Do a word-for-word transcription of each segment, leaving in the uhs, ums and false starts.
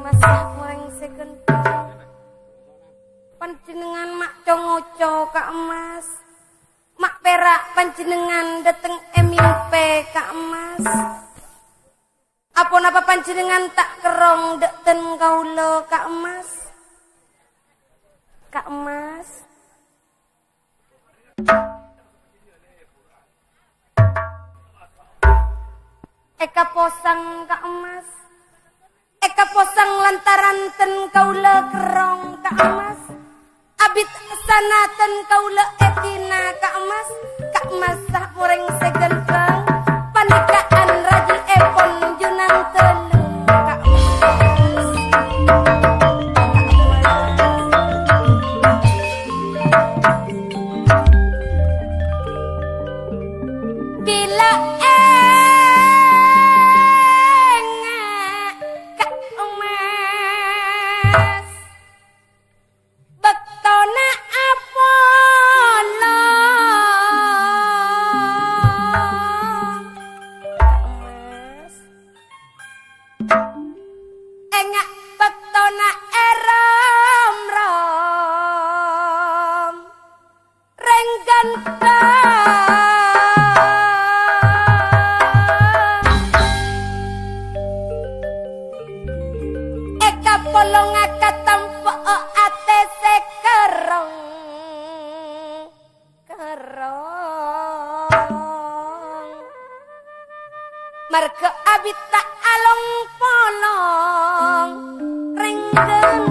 Mas, orèng sè ghântheng. Panjhennengngan ma' co-ngoco ka emmas. Ma' pèra' panjhennengngan dâteng è mimpè ka emmas. Aponapa panjhennengngan ta' kerrong dâ' dân kaulâ ka emmas? Ka emmas. Èkaposang ka emmas. Èkaposang lantaran dân kaulâ kerrong ka emmas. Abit sanatan kaulâ èdina ka emmas. Ka emmas sah orèng sè ghântheng. Panèka anrajièpon junandhâlem ka emmas. Bilâ enga' ka emmas, bâktona apolong ka emmas. Enga' bâktona èrom-rom rèng ghântheng. Èkapolonga katampo'o atè sè kerrong. Kerrong. Marghâ abit ta' along-polong rèng ghântheng.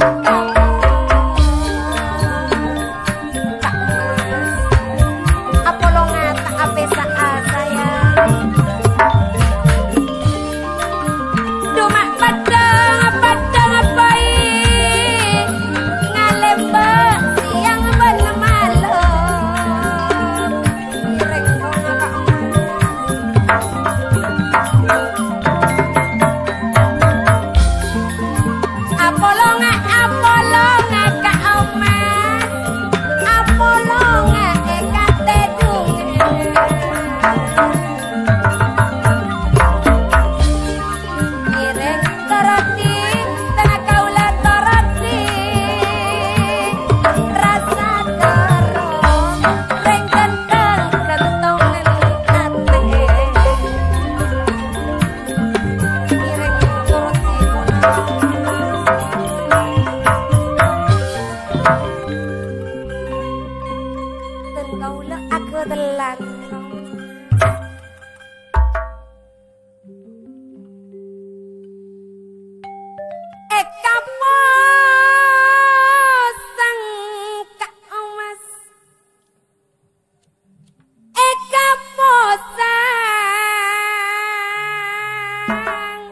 Apolonga ta' apèsa'a, sayang. Coma padhâng-padhâng bhâi ngalèmbâ' sèyang bân malem. Rèng ghântheng. Apolonga, apolonga ka emmas, apolonga è katèdungan. Ngèrèng torodi, tana kaulâ torodi. Rasa kerrong, rèng ghântheng, ghânthongan atè. Ngèrèng torodi, dân kaulâ aghâtellan. Èkaposang ka emmas. Èkaposang.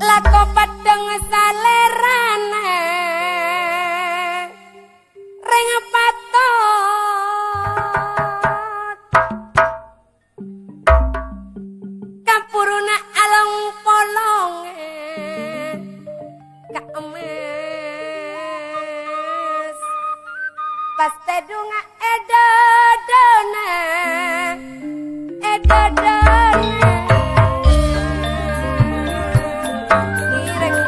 Lako padhâng salèrana. Rèng patot. Kapuruna along-polong ka emmas. Pas tèdunga è dhâdhâna, è dhâdhâna. Ngèrèng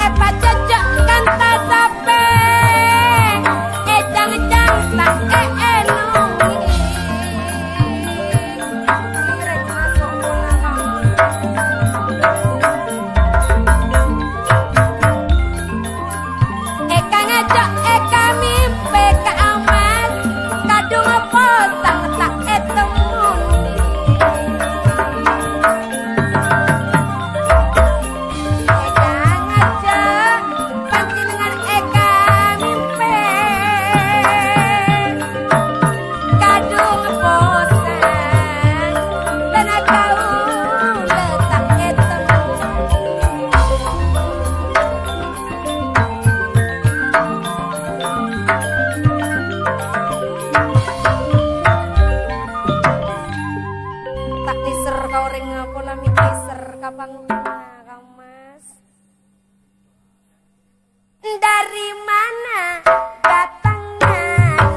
Èpacècèk kanta sapè, èjang-jang ta' èènonge. Èkangajhâk èkamimpe ka emmas, kadhung posang ta' ètemmone. Èkangajhâk panjhennengngan èkamimpe, kadhung posang, tana kaulâ ta' ètemmone. Ta' nèser ka orèngnga, pola mè' nèser ka pangghuna, Ka' Mas. Dari mana datangnya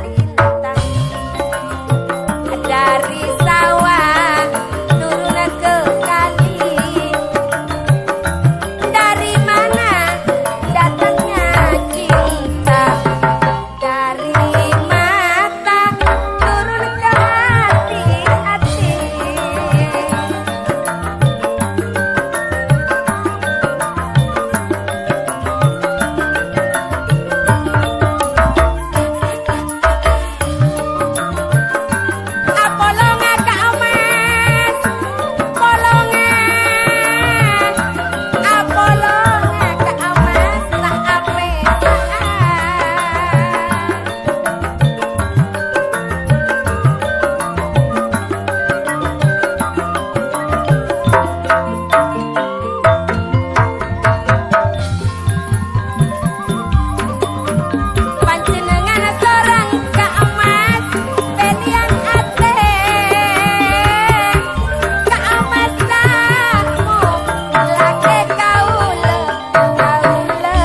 lintang? Dari sawah turun ke kali. Dari mana datangnya cinta? Dari mata turun ke hati-hati. Apolonga ka emas, polonga. Apolonga ka emas, tak ape-ape. Panjhennengngan sorang ka emas, pèlèyan atè ka emas, sampon lakè kaulâ, kaulâ.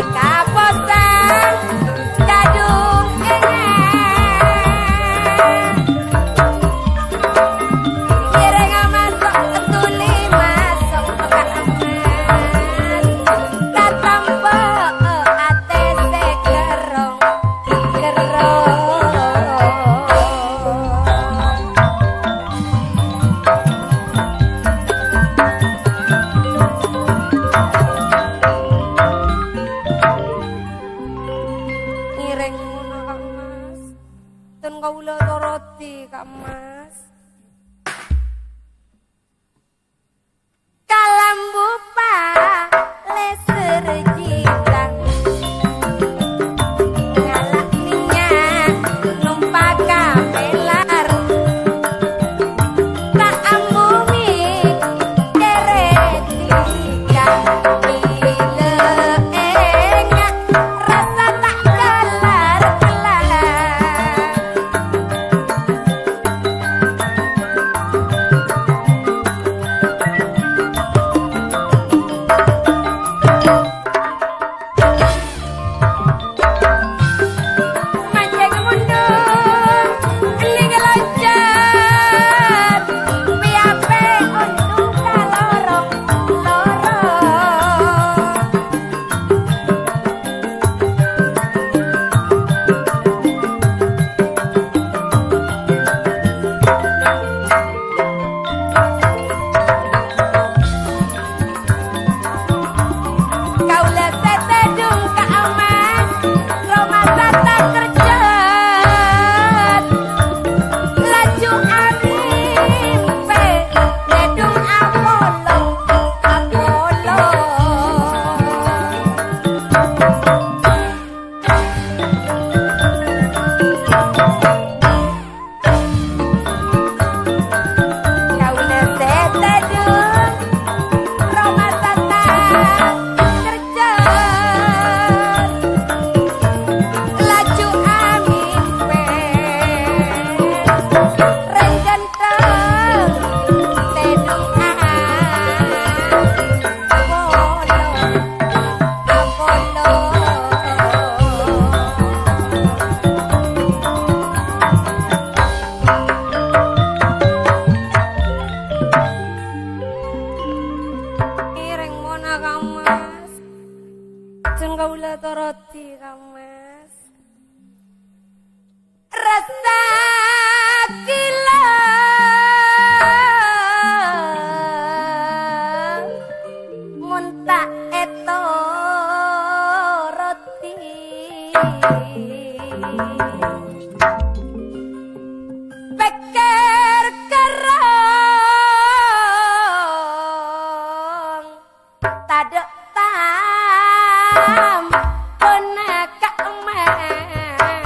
Eka posang kadhung enga'. Ngiring maso' tuli maso' ka emas. Tatampo atè sè kerrong. Ngiring ngono, Ka' Mas. Ton kaulâ torodi, Ka' Mas. Kalambu palèser jitang, ngala' mènnya' nompaka pèlar. Ta' ambu mè' kèrè jitang, bilâ enga' rassa ta' kelar-kelar. Mancèng mondhung, ending loncat, pè-apè ontung ka lorong-lorong. Kaulâ sè tèdhung ka emas, roma sata kerjhât. Laju amèmpè, tèdhung apolong, apolong. Kaulâ sè tèdhung, roma sata kerjhât. Laju amèmpè, rèng ghântheng tèdhung apolong. Apolong. Ngiring mona, Ka' Mas. Jhân kaulâ torodi, Ka' Mas. Rassa gila mon ta' ètorodi. Pèkkèr kerrong. Tadâ' tam-, pona ka emmas.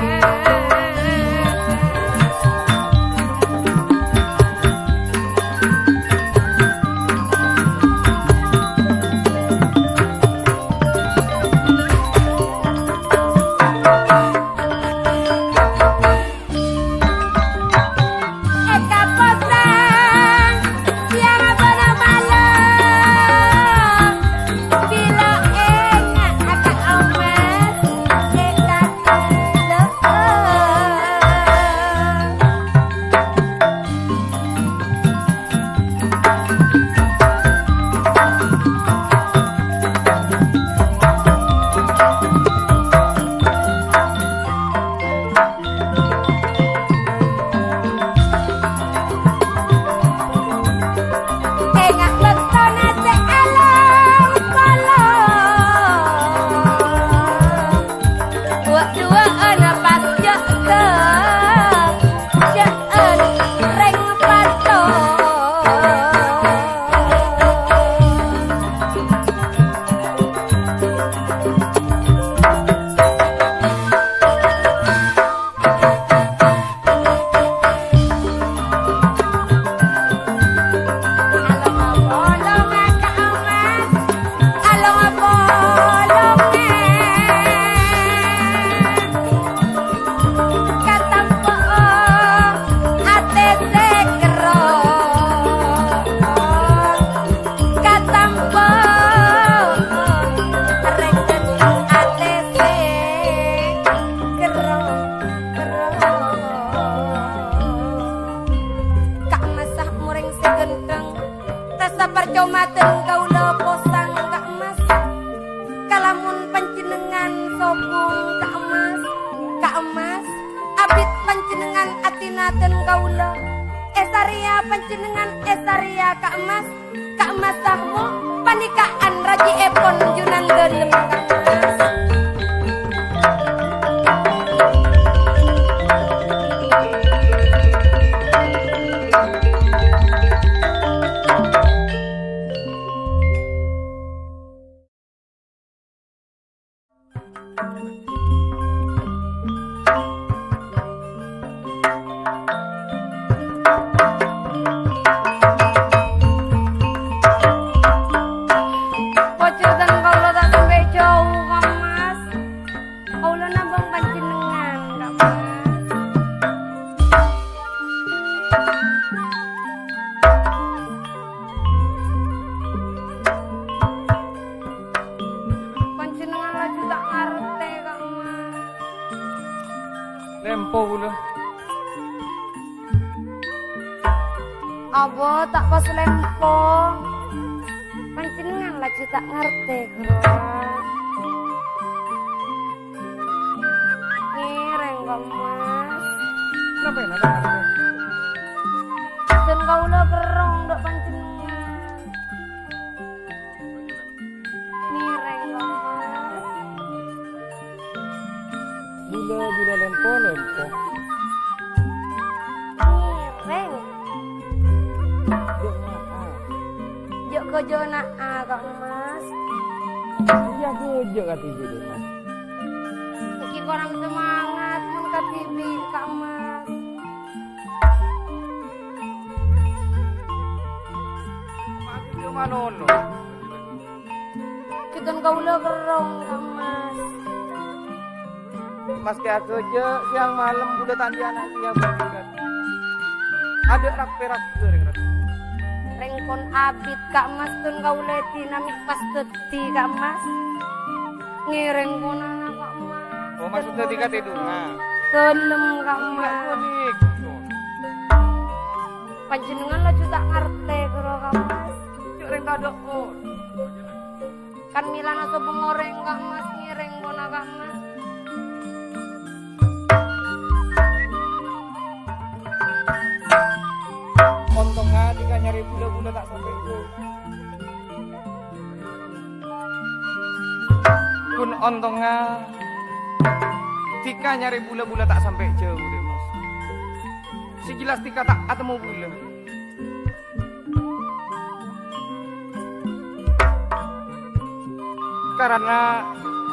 Èkaposang siang abâna malem. kaulâ posang, Ka' Emmas. Kalamon panjhennengngan sobung, Ka' Emmas. Ka' Emmas, abit panjhennengngan atinaten kaulâ. Èsarèya panjhennengngan, èsarèya, Ka' Emmas. Ka' Emmas Sahmo, panèka an rajièpon Junan Dalem, Ka' Emmas. Pojhâdhân kaulâ ta' sampè' jhâu, Ka' Emmas. Kaulâ nambhâng panjhennengngan, Ka' Emmas. Panjhennengngan laju ta' ngartè, Ka' Emmas. Lèmpo kaulâ. Abâ, ta' pas lèmpo. Panjhennengngan laju ta' ngartè, Ghuru. Ngèrèng, Ka' Emmas. Kenapa ya, kenapa? Dân kaulâ kerrong dâ' panjhennengngan. Ngèrèng, Ka' Emmas. Bulâ, bulâ lèmpo, lèmpo. Ngèrèng. Jhâ' na'a. Jhâ' ghâjâ na'a, Ka' Emmas. Iyâ, ghâjâ kadhibi', Mas. Èngghi korang semangat mon kadhibi', Ka' Emmas. Mati dia manono. Jhâ' dân kaulâ kerrong, Ka' Emmas. Mas kè aghâjâ, siang malem bulâ ta' andi' ana' kèya bâdhi. Adâ' rak-pèrak ghâreng, Rat. Rèng pon abit, Ka' Emmas, dân kaulâ dinamit pas dhâddhi, Ka' Emmas. Ngèrèng ponana, Ka' Emmas. Oh, maksud dhâddhi katèdungan? Dalem, Ka' Emmas. Enggak, Nik. Panjhennengngan laju ta' ngartè, Ghuru, Ka' Emmas. Cek rèng tadâ', oh. Kan mèlana sobung orèng, Ka' Emmas, ngèrèng pona, Ka' Emmas. Ontongnga dhika nyarè bulâ-bulâ ta' sampè' jhâu. Ghun ontongnga dhika nyarè bulâ-bulâ ta' sampè' jhâu, Dhi' Mas. Sè jelas dhika ta' atemmo bulâ. Karana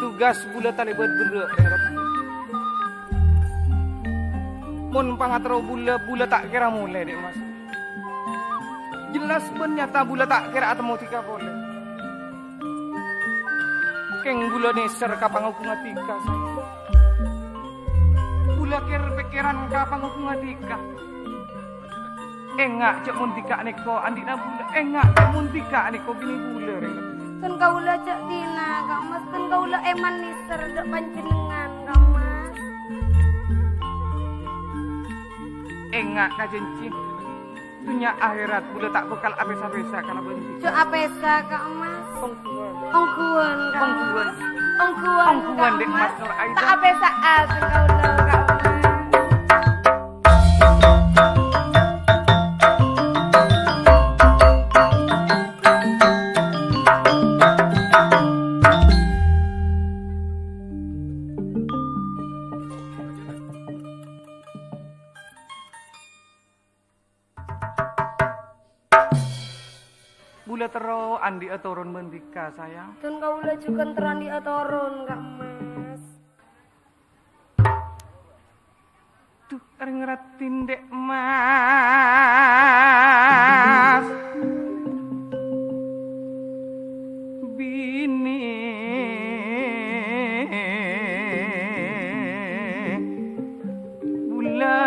tugas bulâ talèbât berrâ', Dhi' Mas. Mon pangaterro bulâ, bulâ ta' kèra molè, Dhi' Mas. Jelas bân nyata bulâ ta' kèra atemmo dhika polè. Kèng bulâ nèser ka pangobbhungnga dhika, sayang. Bulâ kèr-pèkkèran ka pangobbhungnga dhika. Enga' jhâ' mon dhika nèko andi'na bulâ. Enga' jhâ' mon dhika nèko binè bulâ, rèng. Ton kaulâ jhâ' dhina, Ka' Mas. Ton kaulâ èman nèser dâ' panjhennengngan, Ka' Mas. Enga' ka jhânjhi. Dhunnya akhèrat bulâ ta' bhâkal apèsa-pèsa kalabân dhika. Jhâ' apèsa, Ka' Mas. Ongghuwân. Ongghuwân, Ka' Mas. Ongghuwân. Ongghuwân, Ka' Dhi' Mas Nur Aida. Ta' apèsa'a, Ka' Mas. Bulâ terro andi'â toron bân dhika, sayang. Ton kaulâ jhughân terro andi'â toron, Ka' Mas. Duh, rèng raddhin, Dhi' Mas. Binè bulâ.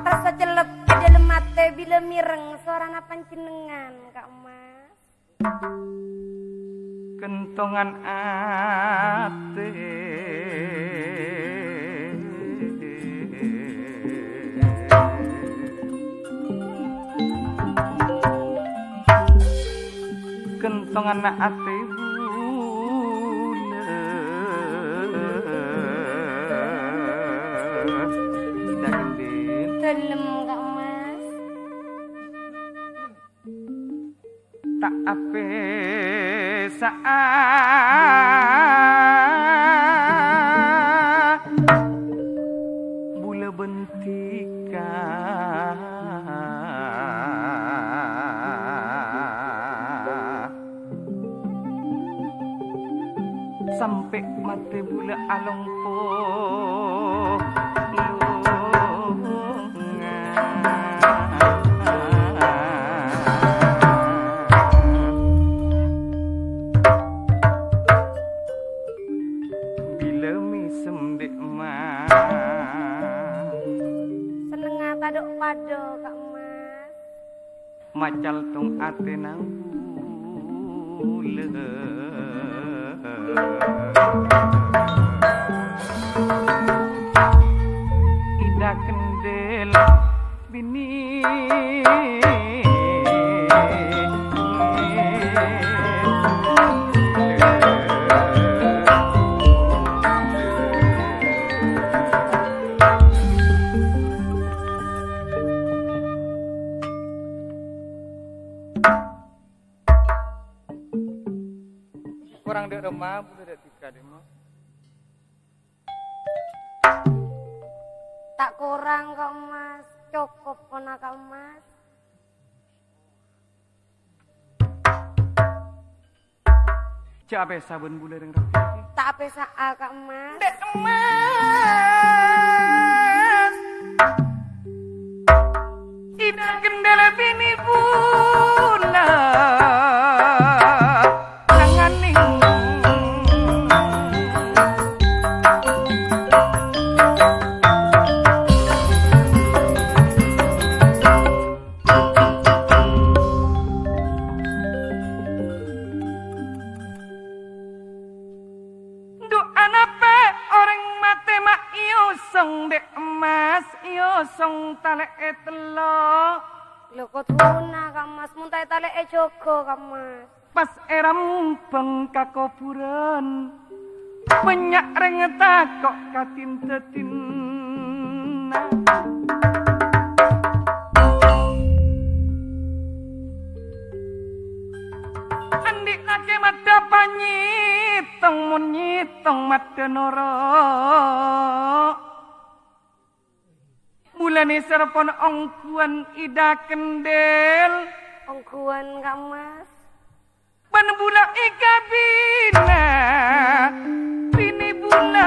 Rassa cellep è dhâlem atè bilâ mèreng sowarana panjhennengngan, Ka' Mas. Kentongan atè. Kentonganna atè bulâ. Ida Gendhil. Dâlem, Ka' Mas. Ta' apèsa'a bulâ bân dhika. Sampè' matè bulâ alompo longa. Bilâ mèsem, Dhi' Mas. Sennengnga tadâ' padâ, Ka' Mas. Macaltong atèna bulâ. Ida Gendhil binè. Korang dâ' remma, bulâ dâ' dhika, Dhi' Mas. Ta' korang, Ka' Mas. Cokop pona, Ka' Mas. Jhâ' apèsa bân bulâ rèng rabu. Ta' apèsa'a, Ka' Mas. Dhi' Mas. Ida Gendhil binè bulâ. Tanganing. Dhu anapa orèng matè ma' èosong, Dhi' Mas, èosong talè'è tello'? Lho, kodhuna, Ka' Mas, mon ta' ètalè'è jhughân, Ka' Mas. Pas èrambhâng ka kobhurân, bânnya' rèng tako' ka din-dâdinna. Andi' lakè maddhâ panyètong, mon nyètong maddhâ noro'. Bulâ nèser pon ongghuwân Ida Gendhil. Ongghuwân, Ka' Mas. Bân bulâ èkabina binè bulâ.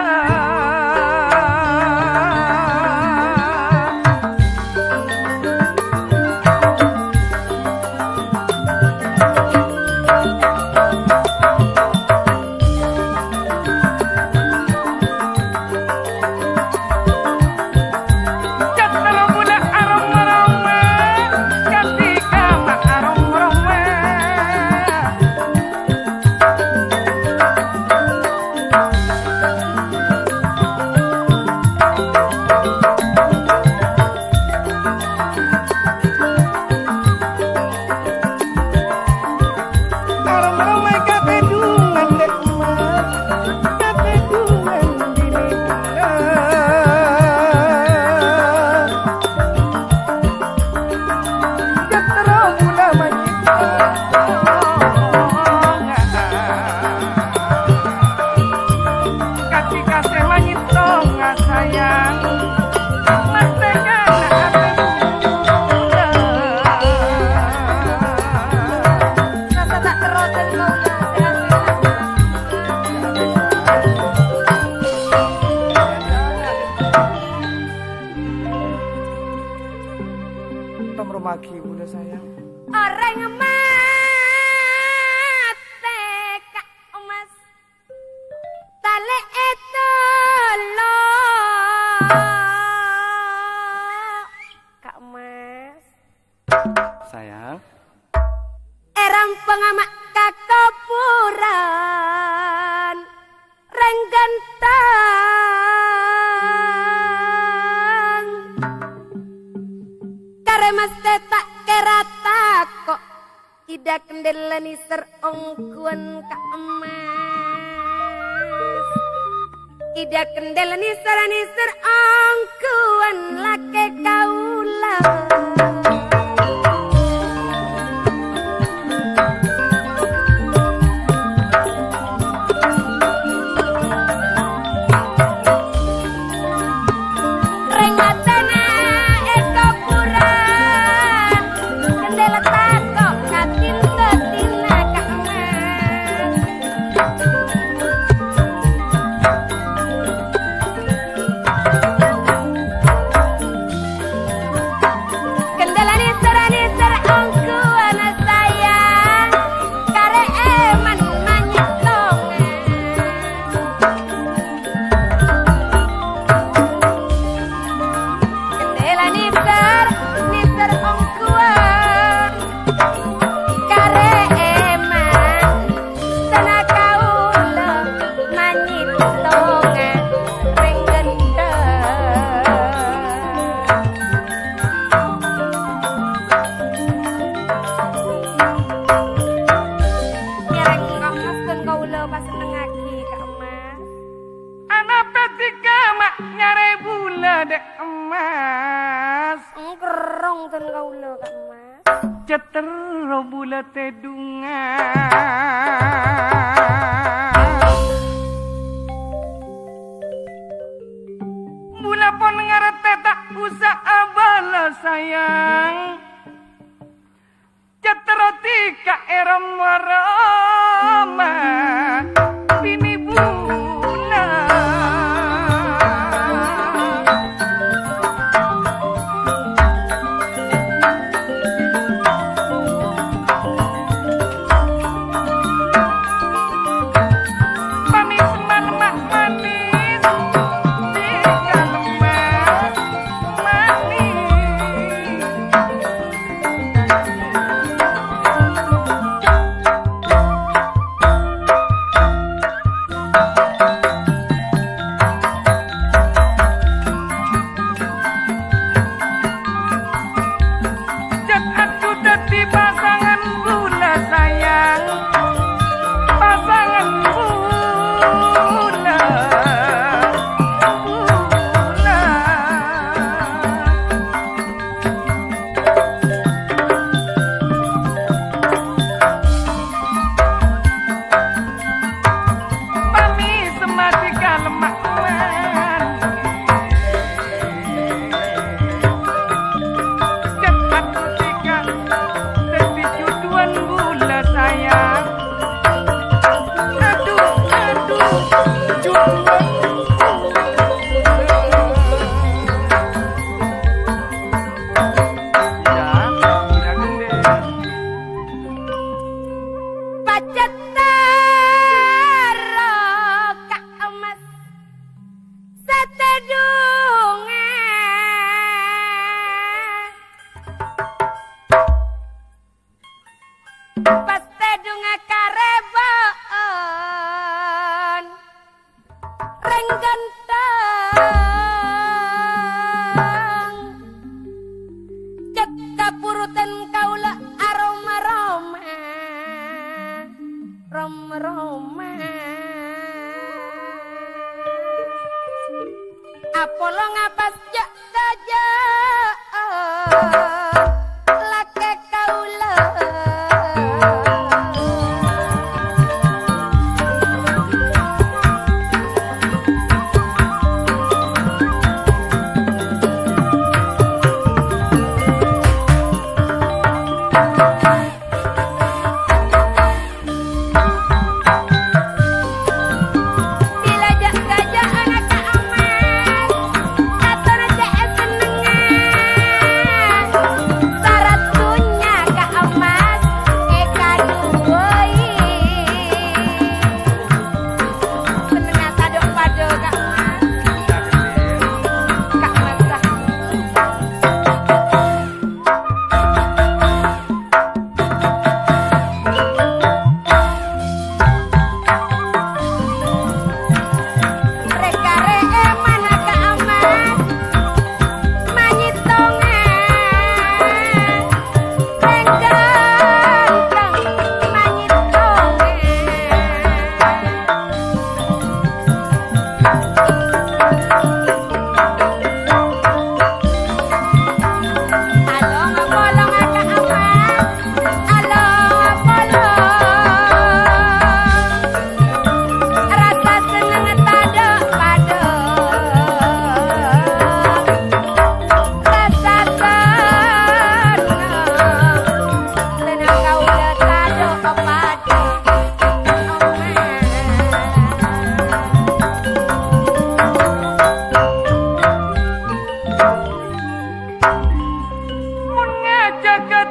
Tom romagi bulâ sayang. Orèng matè, Ka' Mas. Talè'è tello', Ka' Mas. Sayang. Èrambhângnga ma' ka kobhurân rèng ghântheng. Karè Mas tè ta' kèra tako'. Ida Kendel nèser ongghuwân Ka' Emmas. Ida Kendel nèser-nèser ongghuwân lakè kaulâ. Rèng atèna è kopura, Kendel tako' katinto tina Ka' Emmas. Kendel nèser-nèser ongghuwân sayang, karè èman manyèt longan. Kendel nèser, nèser ongghuwân. Karè èman, tana kaulâ manyèt longan rèng ghânteng. Ngèrèng kongos bân kaulâ pasennengngaghi Ka' Emmas. Anapa dhika ma' nyarè bulâ, Dhi' Emmas? Engkerrong dân kaulâ, Ka' Emmas. Cè' terro bulâ tèdungan. Bulâ pon ngartè ta' osa abâlâ sayang. Cè' terro dhika è roma-roma binè bulâ. Panèsman ma' manès, dhika lemmas. Jhât adu dhâddhi pasangan bulâ sayang, pasangan bulâ, bulâ. Panèsman dhika lemmas. Cepet dhika dhâddhi jhudhuwân bulâ sayang. Adu, adu, jhudhuwân. Pajhât terro Ka' Emmas satèdungnga. Pas tèdungnga karèbâ'ân rèng ghânteng. Cè' kabhuru dân kaulâ aroma-roma, roma-roma. Apolong apas jhâ'-kajhâ'ân lakè kaulâ. Bilâ jhâ'-kajhâ'ân Ka' Emmas, katona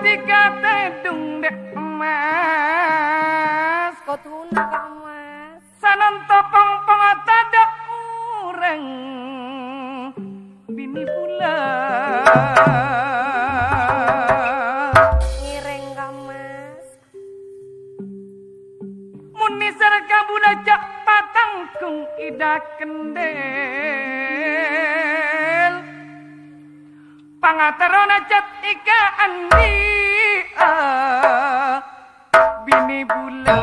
Dhika tèdhung, Dek Mas. Kodhuna, Kak Mas. Sanonto pong-pongnga tadâ' orèng binè bulâ. Ngèrèng, Kak Mas. Mon nèser ka bulâ jhâ' patangghung è dâ' kendhel. Pangaterrona jhât èka andi'â binè bulâ.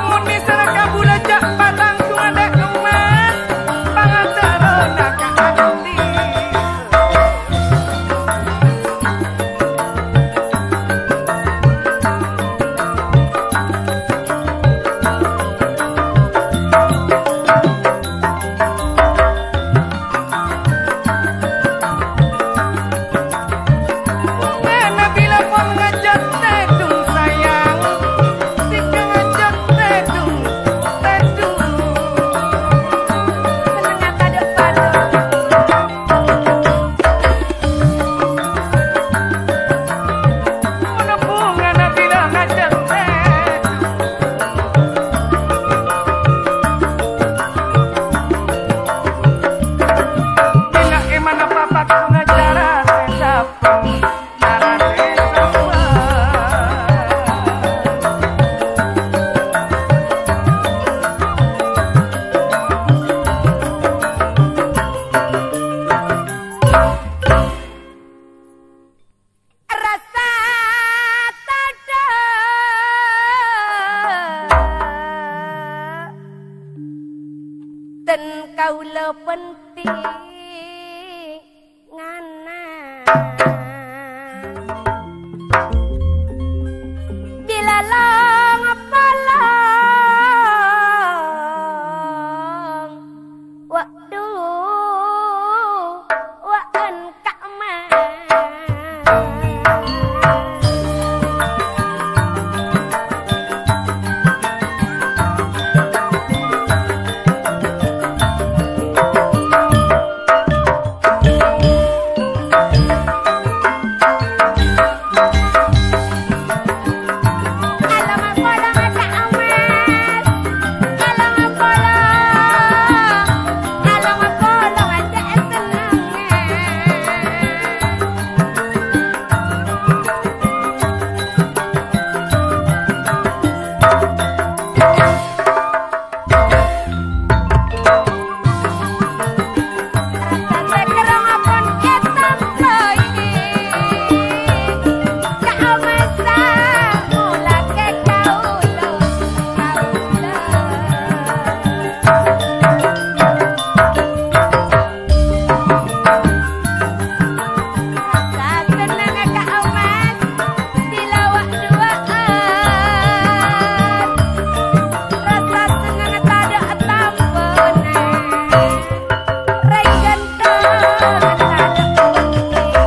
Mon nèser ka bulâ jhâ' patangghung, Dek Mas, pangaterrona ka andi'. Bhungana bilâ pon ngajhât tèdhung sayang, dhika ngajhât tèdhung, tèdhung. Sennengnga tadâ' padâ. Mon bhungana bilâ ngajhât tèdhung. Bilâ è mana papakkuna cara sè sabbhân, cara sè sabbhân. Rassa tadâ' dhân kaulâ pentingnga. Bilâ long-polong, wa Duwâ'ân Kak Mas. Alamak, polong, Kak Mas. Alamak, polong. Alamak, polong, ajâ' sennengnga. Rassa sennengnga Kak Omas, bilâ wa'-duwâ'ân. Rassa sennengnga tadâ' tambhâna. Rèng ghântengnga tadâ' pongkèngnga.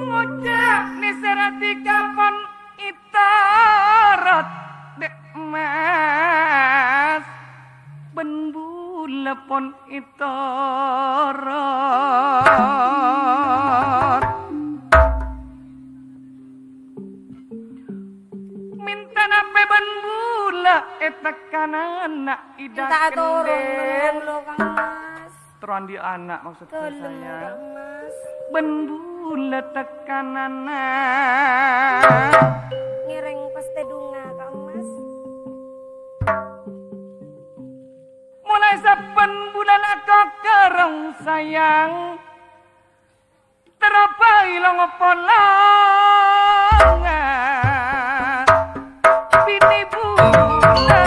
Ngojhâ' nèsèrraghi ka pon ètorot, Dek Mas, bân bulâ pon ètorot. Mènta napè bân bulâ ètekkanana, Ida Mènta atoron Kendel. Mènta lo, Kang Mas. Terro andi' ana' maksodda, Tolong, sayang. Kang Mas. Bân bulâ tekkanana. Ngèrèng pas tèdhungnga, Kang Mas. Molaè sabbhân bulâ la kokerrong, sayang. Terro bhâi long-polongnga binè bulâ.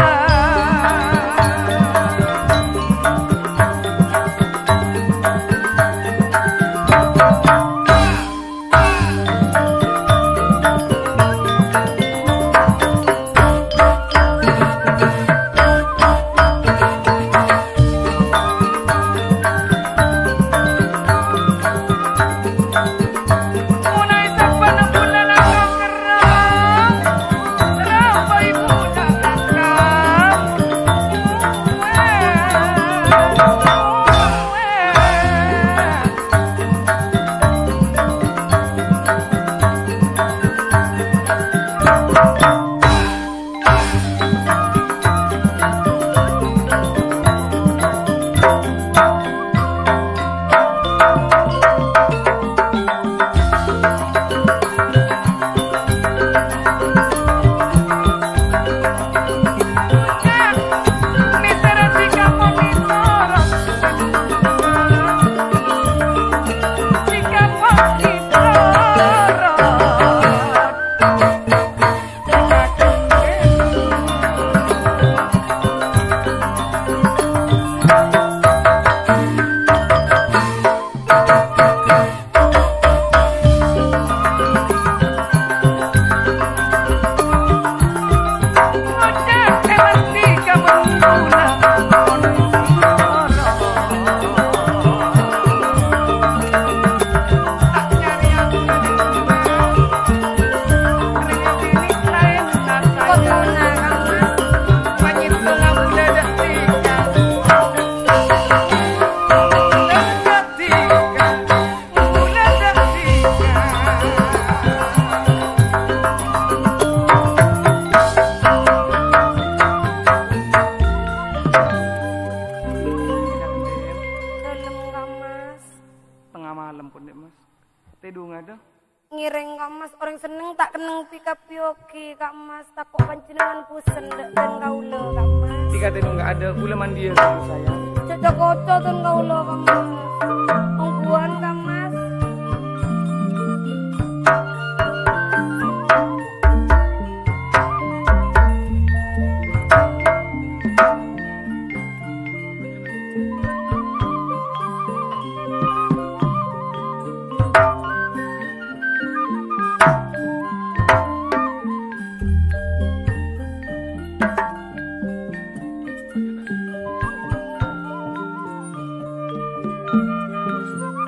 Ngèrèng, Ka' Mas, orèng senneng ta' kennèng pèkapiyogi, Ka' Mas. Tako' panjhennengngan bosen dâ' dân kaulâ, Ka' Mas. Tika tèno nggak ada, bulâ mandiya dulu, sayang. Jhâ' co-koco dân kaulâ, Ka' Mas. Ongghuwân, Ka' Mas.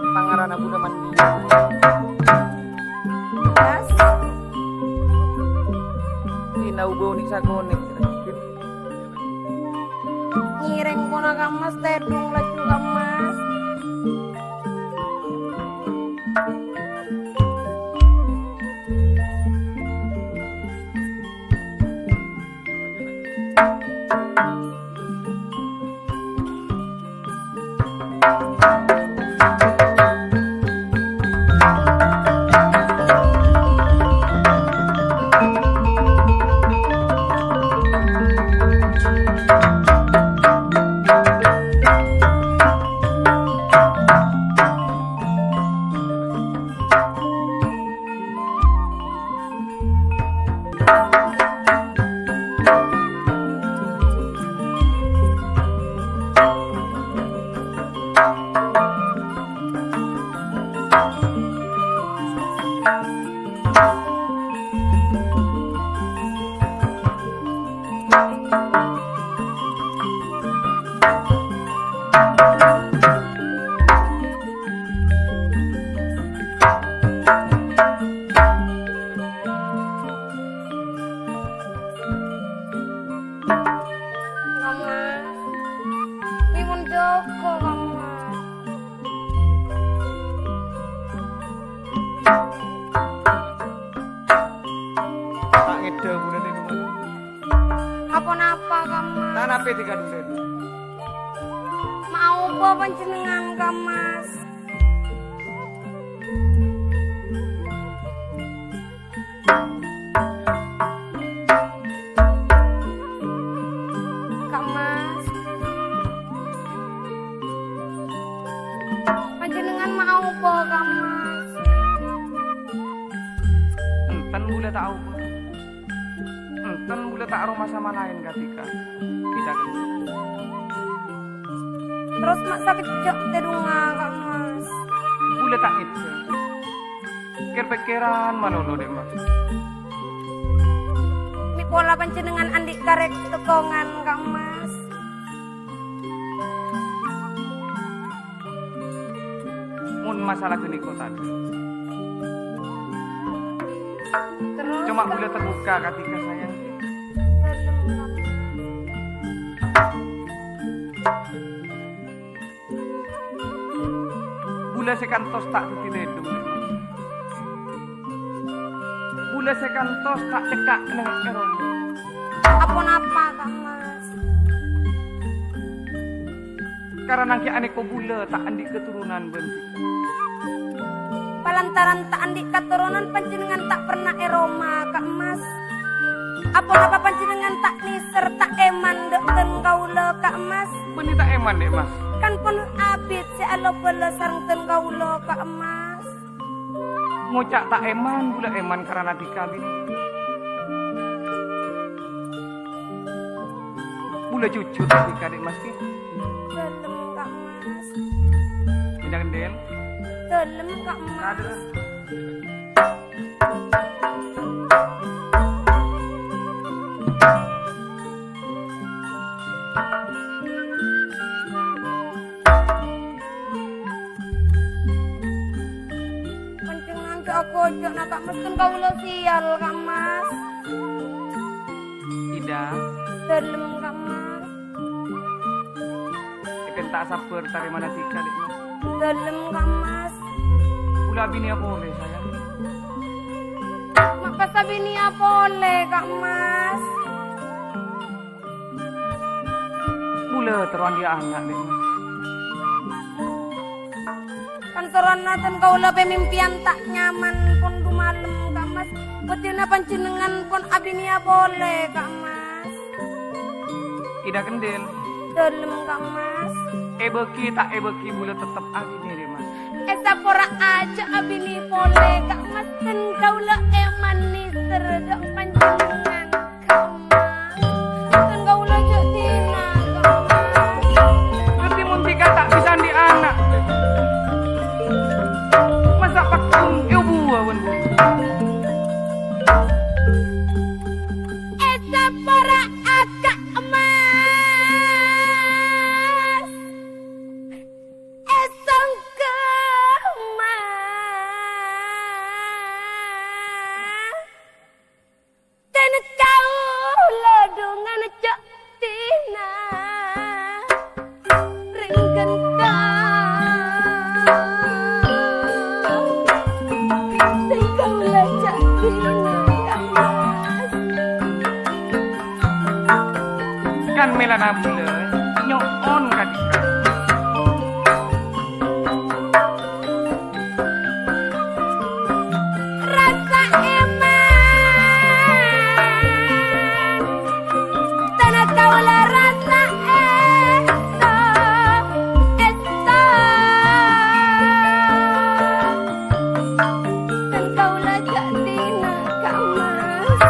Pangarana bulâ mandiya. Mas. Ina uboni sakone. Ngèrèng pona, Ka' Mas, tèdung laju, Ka' Mas. Mama, Mimun Joko, Mama. Ta' ngèdhâ bulâ nèko. Aponapa, Ka' Mas? Ta' napè dikandhung. Maoba panjhennengngan, Ka' Mas. Ka' Mas. Panjhennengngan maoba, Ka' Mas. Enten bulâ ta' aoba. Enten bulâ ta' aromasa malaèn ka dhika. Dhika. Terros ma' sakejjhâ' tèdungnga, Ka' Mas. Bulâ ta' ngèdhâ. Kèr-pèkkèran malolo, Dek Mas. Mè' pola panjhennengngan andi' karè tekkongan, Ka' Mas. Mon masalah ghânèka tadâ'. Terros, coma Ka', bulâ terbuka ka dhika, sayang. Dalem, Ka'. Bulâ sè kantos ta' dhâddhi tèdung. Bulâ sè kantos ta' cekka' neng è roma. Aponapa, Ka' Mas? Karana ghi' anèko bulâ ta' andi' katoronan bân dhika. Palantaran ta' andi' katoronan, panjhennengngan ta' pernah è roma, Ka' Mas. Aponapa panjhennengngan ta' nèser, ta' èman dâ' dân kaulâ, Ka' Mas? Bânnè ta' èman, Dek Mas. Kan pon abit sè alobâlâ sareng dân kaulâ, Ka' Mas. Ngoca' ta' èman, bulâ èman karana dhika, Bit. Bulâ jujur dhika, Dek Mas, ghi. Dalem, Ka' Mas. Gendel. Dalem, Ka' Mas. Nah, dalem. Panjhennengngan jhâ' aghâjâna, Ka' Mas, kan kaulâ sèyal, Ka' Mas. Ida. Dalem, Ka' Mas. Èpènta sabbhâr tarèmana dhika, Dek Mas. Dalem, Ka' Mas. Bulâ abinèya polè, sayang. Ma' pas abinèya polè, Ka' Mas. Bulâ terro andi'â ana', Dek Mas. Kan sorowanna dân kaulâ pè mimpèyan ta' nyaman, pon Bhâdhina panjhennengngan pon abinèya polè, Ka' Mas. Ida Kendel. Dhâlem, Ka' Mas. Èbâgi ta' èbâgi bulâ tettep abinè, Dhi' Mas. Èsapora ajâ abinè polè, Ka' Mas, dân kaulâ èmanèser dâ' panjhennengngan. Kan kaulâ jhâ' dina, Ka' Mas. Ngerti mon dhika ta' bisa andi' ana'. Masa' pagghun èobuwâ bân Èsapora, Ka' Mas. Èsangghâma. Dân kaulâ dhungan jhâ' dina rèng ghânta. Dân kaulâ jhâ' dina, Ka' Mas. Kan mèlana bulâ nyo'on ka dhika. Rasa èman. Tana kaula rasa èsto, èsto. Tan kaula jhâ' dina, Ka' Mas.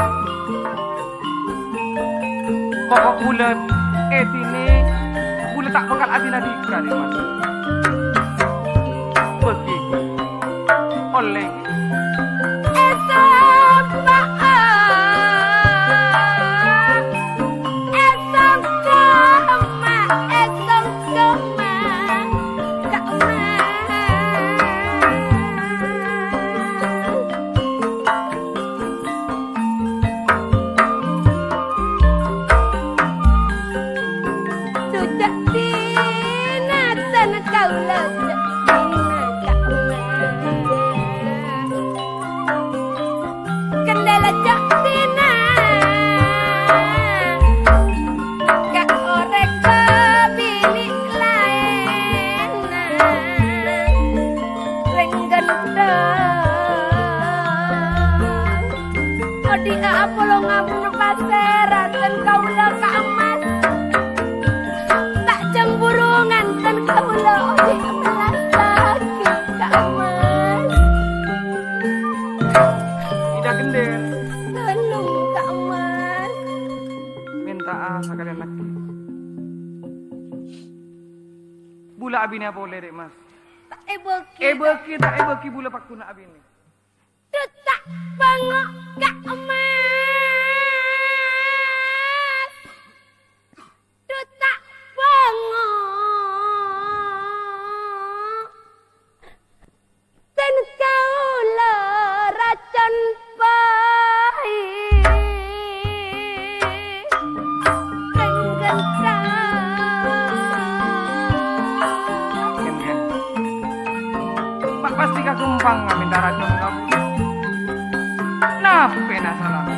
Pokok bulâ è dinna', bulâ ta' bhâkal adina dhika, Dhi' Mas. Bâgi. Ollè. Èsapa? Èsangghâma, èsangghâma, Ka' Mas. Jhâ' dina tan kaula, jhâ' dina Ka' Mas. Kendala jhâ' dina ka orèng ka binè' laènna. Rèng ghânta. Odi'â apolong abuna pasèra tan kaula Ka' Mas. Ta' cemburu nganten kaula odi' mellas lagi Ka' Mas. Ida Gendel. Tolong Ka' Mas. Mènta'a sakalèyan lagi. Bulâ abinè polè, Dhi' Mas. Ta' èbâgi. Èbâgi, ta' èbâgi bulâ pagghun abinè. Dhu ta' bângo' Ka' Mas. Dhu ta' bângo'. Tan kaula racon pahit. Ken, ken. Ma' pastè kaghâmpang mènta racon kamu. Napè nasarana?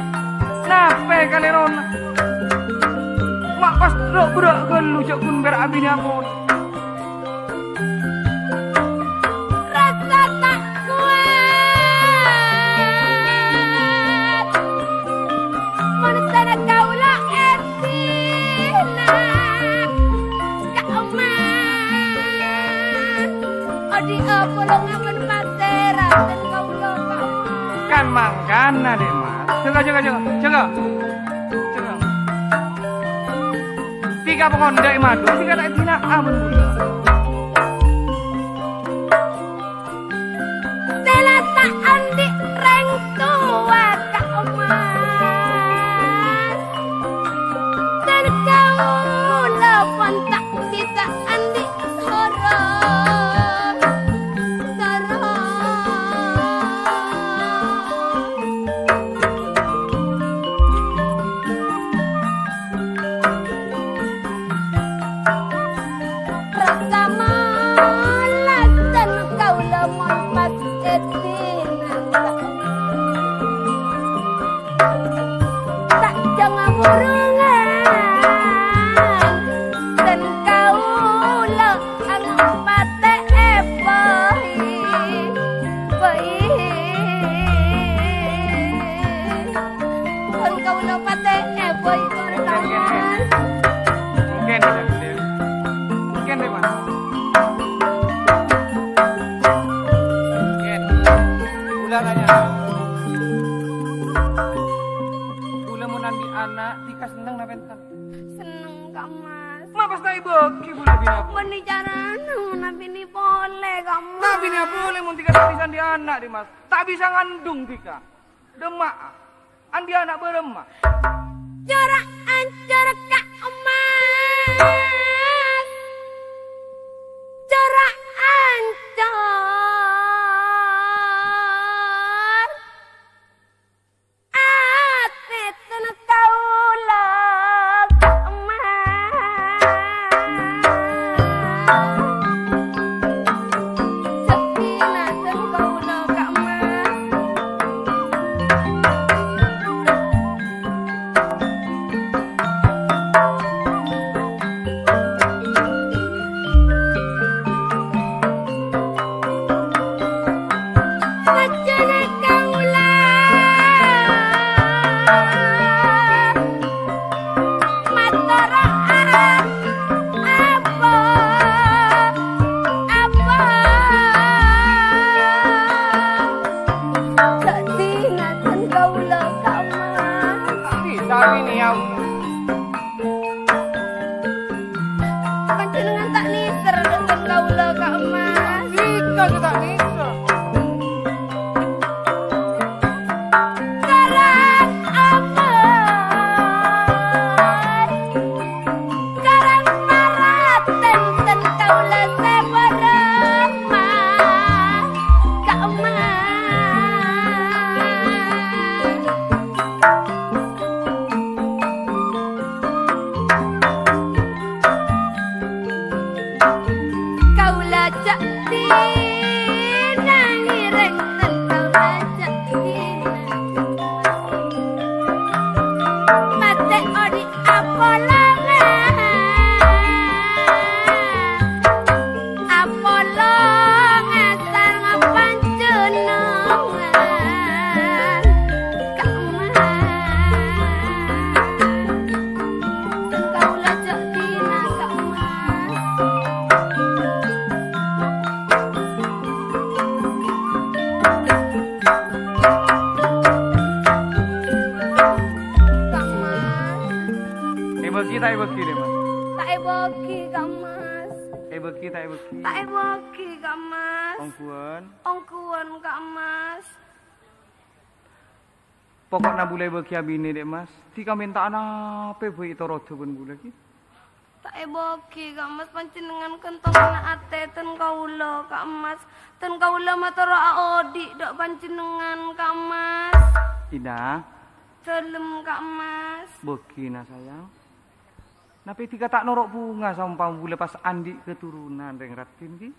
Napè kalèrona? Ma' pas ro'-buru' ghâllu jhâ' ghun bârâ' abinè ampon. Rasa ta' kowat. Mon sara kaula èdina Ka' Mas. Odi' apolong abân pasèra tan kaula Ka' Mas. Kan mangkana, Dhi' Mas. Jâgâ, jâgâ, jâgâ. Jâgâ. Jâgâ. Dhika pokon dâ' è madhu, dhika ta' èdina abân bulâ. Sè la ta' andi' rèng towa Ka' Mas. Tan kaula pon ta' bisa andi' soro. Soro. Rasa Ana', dhika senneng napa enten? Senneng, Ka' Mas. Ma' pas ta' èbâghi bulâ binè apa? Bânnè carana nabinè polè, Ka' Mas. Nabinè polè mon dhika ta' bisa andi' ana', Dimas. Ta' bisa ngandung dhika. Dâmma'a. Andi' ana' bârâmma? Jhârâ ancor, Ka' Mas. Jhârâ ancor. Atèten kaulâ ka' emmas. Jhâ' dinadân kaulâ ka' emmas. Rajâna kaulâ mator apa, apa. Jhâ' dinadân kaulâ ka' emmas. Bisa, Bini, ya. Panjhennengngan ta' nèser dhâ' kaulâ ka' emmas. Dhika sè ta' nèser. Karang apa? Karang marat tèntèn kaulâ sè bârâmma ka' emmas. Kaulâ jhâ' dinah ngèrèng, kaulâ jhâ' dinah. Matè odi' apolongan. Apolongan sareng panjhennengngan ka' emmas. Kaulâ jhâ' dinah ka' emmas. Ka' emmas. Èbâghi ta' èbâghi, Dimas? Ta' èbâghi, ka' emmas. Èbâghi ta' èbâghi? Ta' èbâghi, ka' emmas. Ongghuwân? Ongghuwân, ka' emmas. Poko'na bulâ èbâghi abinè, Dimas. Dhika mènta'a napa bhâi ètorodhâ bân bulâ, ghi? Ta' èbâghi, ka' emmas, panjhennengngan ghântong ana' atè dân kaulâ, ka' emmas. Dân kaulâ matoro'a odi' dhâ' panjhennengngan, ka' emmas. Ina. Dhâlem, ka' emmas. Bâghina, sayang. Napa dhika ta' noro' bhunga saompama bulâ pas andi' katoronan, rèng raddhin, ghi?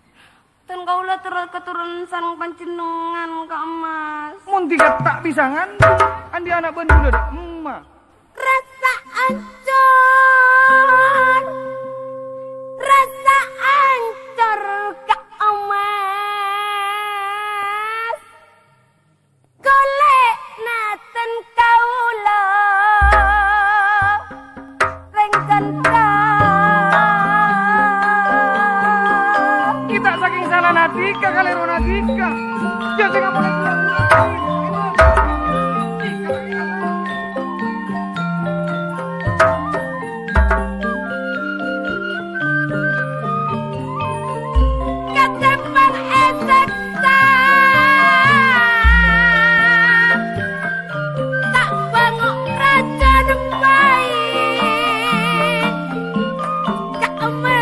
Dân kaulâ terro katoronan sareng panjhennengngan, ka' emmas. Mon dhika ta' bisa ngandung, andi' ana' bân bulâ dhâ' emma. Rassa ancor, rassa ancor, ka' emmas. Golè'na dân kaulâ rèng ghântong. Kita saking salana dhika, kalèrona dhika. Ya, sing apa lagi? Katèmbhâng èsèksa, ta' bângo' rajâ nembhâi ka' emma.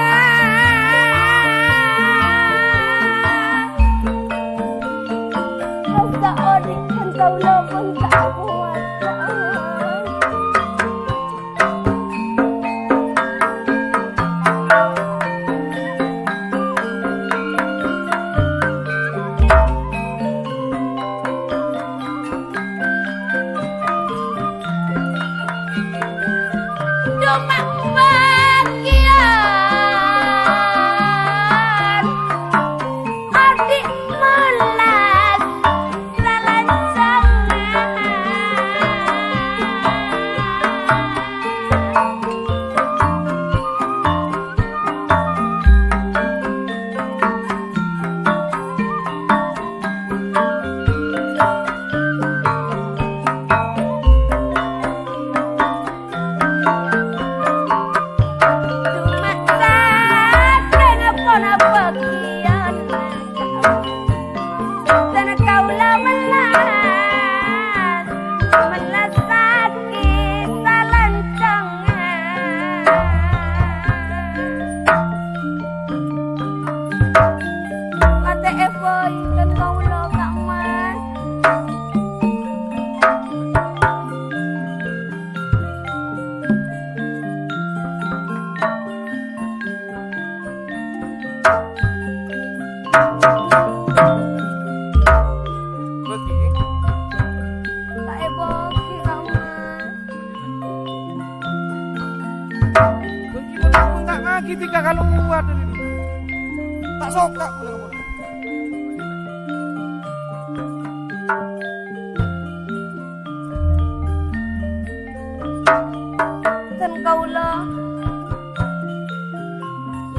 Rassa odi' dân kaulâ pon ta' kowat, ka' emma. Coma bagian odi' molas salanjangan. Dhika kalowar dhâri. Ta' soka kaulâ. Dân kaulâ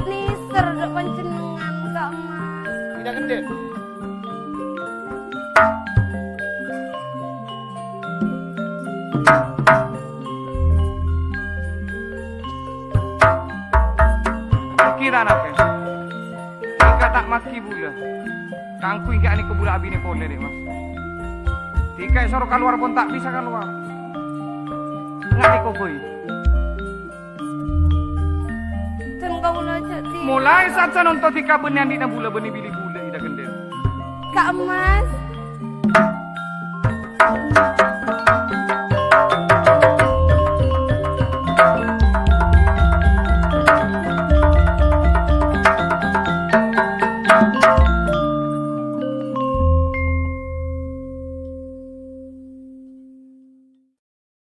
nèser dâ' panjhennengngan, Ka' Mas. Tidak kendit. Kira napa? Dhika ta' maghi bulâ. Kaangghuy ènggi anèko bulâ abinè polè, Dhi' Mas. Dhika èsoro kalowar pon ta' bisa kalowar. Nganèko, Boy. Dân kaulâ jhâ' di- Molaè sajan onto dhika bânnè andi'na bulâ bânnè bili bulâ, Ida Gendel. Ka' Mas.